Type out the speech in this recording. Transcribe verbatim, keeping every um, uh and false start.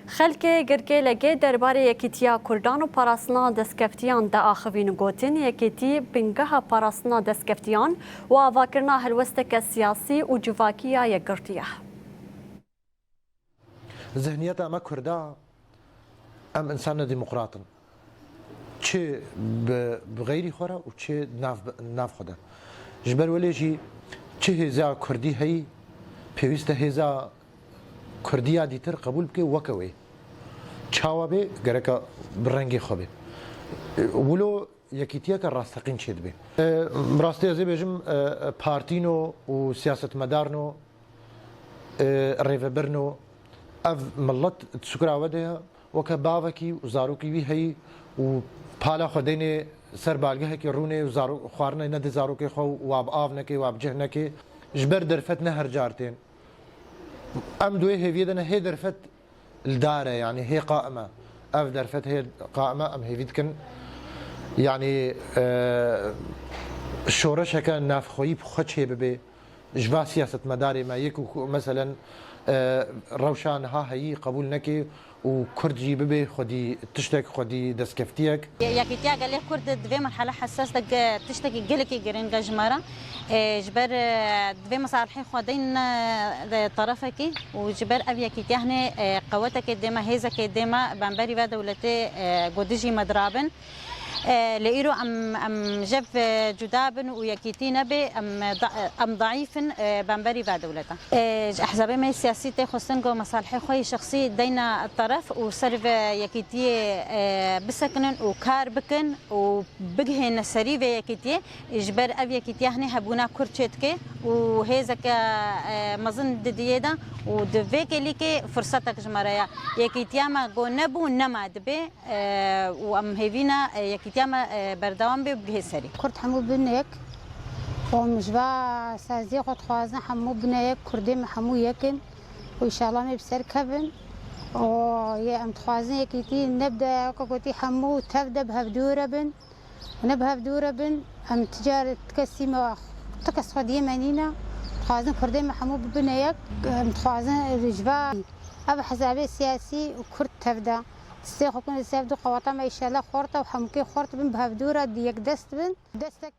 Xelkê Girkê Legê derbarê yekîtiya Kurdan û parastina destkeftiyan diaxivîn û gotin, yekîtî bingeha parastina destkeftiyan û avakirina helwesteke siyasî û civakî ya yekgirtî ye. Zihniyeta me Kurda, em însanê demokrat in. Çi bi, bi xeyrî xwe re û çi nav, nav xwe de. Ji ber welê jî çi hêza Kurdî heyî, pêwîst e hêza Kurdî ya dîtir qebûl bike weke wê. Çawa bê, gereka bi rengê xwe bê. Wilo yekîtiyeke rasteqîn çêdibe. E, bi rastî ez ê bêjim, e, partîno û siyasetmedarno, e, rêvebirno, ev milet di sukra we de ye, weke bavekî û zarokî wî heyî û pala xwe deynê ser balgehekî rûnê û zaro-, xwarinê nedê zarokê xwe û wa bi av neke, wa bi cih neke, ji ber derfet ne her car tên. Em di wê hêviyê de ne, hê derfet li dar e, yanî hê qaim e. Ev derfet hê qaim e, em hêvî dikin. Yanî, e, şoreşeke navxweyî bi xwe çê bibe. Ji va siyasetmedarê me yê ku, ku, meselen, e, rewşa niha heyî qebûl neke û Kurd jî bibe xwedî tiştek, xwedî destkeftiyek. Yekîtiya Gelê Kurd di vê merhele hesas de ge-, tiştekî gelekî girîng e ji me re. E, ji ber, e, divê misalihê xwe deyn, e, de terefekî û ji ber ev yekîtiya hinê, e, qewetekê dê me, hêzekê dê me bemberî ve dewletê, e, ku dijî me dirabin. E, lê îro em, em jev, e, cuda bin û yekîtî nebe, em, e, da-, em daîf in, e, bemberî ve dewleta. E, ji ehzabê me siyasî tê xwestin ku mesalihê xwe yê şexsî deyna teref û ser ve yekîtiyê, e, bisekinin û kar bikin û bigihêne serî vê yekîtiyê. Ji ber ev yekîtiya hinê hebûna Kurd çêdike û hêzeke, e, mezin didiyê de û di vê kêlîkê firsetek ji me re ye. Yekîtiya me ku nebû, nema dibe, e, û em hêvî ne, e, yekîtiya me, e, berdewam be û bigihê serî. Kurd hemû bin yek. Û em ji va saziyê xwe dixwazin hemû bine yek, Kurdê me hemû yek in. Û înşallah em ê bi ser kevin. Û yê em dixwazin yekîtî nebde, weke gotî hemû tev de bi hevdû re bin. Hûn ê bi hev dû re bin, em ti car ti kesî me, ti kes xwediyê me nîne. Dixwazin Kurdê me hemû bibine yek. Em dixwazin ji va ev hizabê siyasî û Kurd tev de. Distê xwe kun li ser du qewata me, înşallah xort e û hemûkê xort bin, bi hev dû re di yek dest bin. Destek